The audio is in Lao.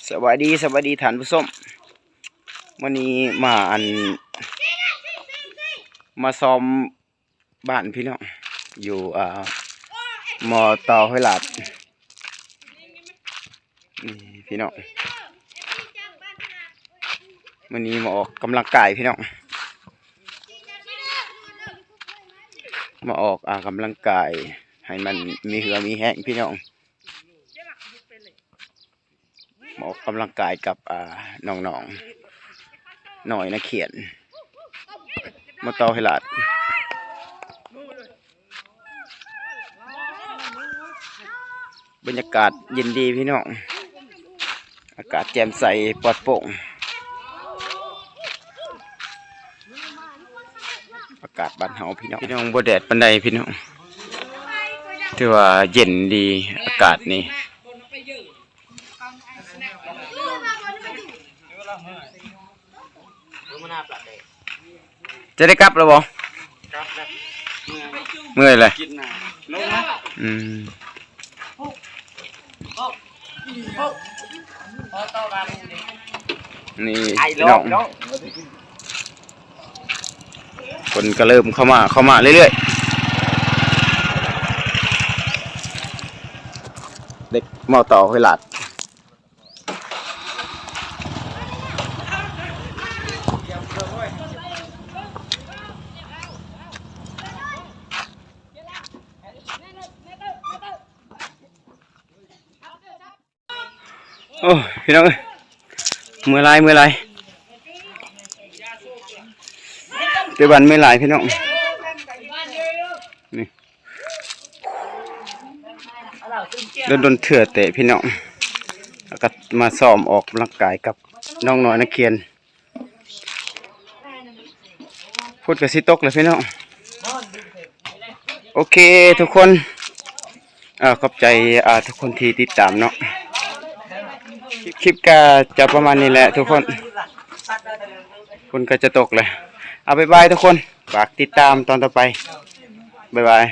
ສະບາຍດີ ສະບາຍດີທ່ານຜູ້ຊົມ. ມື້ນີ້ມາ ອັນ ມາຊອມບ້ານພີ່ນ້ອງ ຢູ່ ອ່າ ມ.ຕ ຫ້ວຍລາດ ນີ້ພີ່ນ້ອງ. ມື້ນີ້ມາອອກກຳລັງກາຍພີ່ນ້ອງ ມາອອກ ອ່າ ກຳລັງກາຍໃຫ້ມັນມີເຫື່ອມີແຮງພີ່ນ້ອງ. ມາອອກກຳລັງກາຍກັບ ອ່າ ນ້ອງໆ ນ້ອຍນາຂຽນ ມ.ຕ ຫ້ວຍລາດ. ບັນຍາກາດເຢັນດີພີ່ນ້ອງ ອາກາດແຈ່ມໃສປອດໂປ່ງ ອາກາດບ້ານເຮົາພີ່ນ້ອງ. ພີ່ນ້ອງ ບໍ່ແດດປານໃດພີ່ນ້ອງ ຖືວ່າເຢັນດີອາກາດນີ້. ຈະໄດ້ກັບແລ້ວບໍ່? ກັບແລ້ວ ເມື່ອຍແລ້ວ ກິນນ້ຳ ລົງນະ. ອືມ ນີ້ພີ່ນ້ອງ ຄົນກໍເລີ່ມເຂົ້າມາ ເຂົ້າມາເລື້ອຍໆ ເດັກ ມ.ຕ ຫ້ວຍລາດ. ໂອ້ ພີ່ນ້ອງເອີຍ ເມື່ອຍຫຼາຍ ເມື່ອຍຫຼາຍ ແຕ່ບ້ານເມື່ອຍຫຼາຍພີ່ນ້ອງ ນີ້ ດົນໆເທື່ອແຕ່ພີ່ນ້ອງ ແລ້ວກໍມາຊ້ອມອອກກຳລັງກາຍກັບນ້ອງນ້ອຍນັກຮຽນ. ຝົນກໍຊິຕົກແລ້ວພີ່ນ້ອງ. ໂອເຄທຸກຄົນ ເອີ ຂອບໃຈ ອ່າ ທຸກຄົນທີ່ຕິດຕາມເນາະ. ຄລິບກໍຈະປະມານນີ້ແຫຼະທຸກຄົນ ຝົນກໍຈະຕົກແລ້ວ. ເອົາ ບາຍບາຍທຸກຄົນ ຝາກຕິດຕາມຕອນຕໍ່ໄປ ບາຍບາຍ.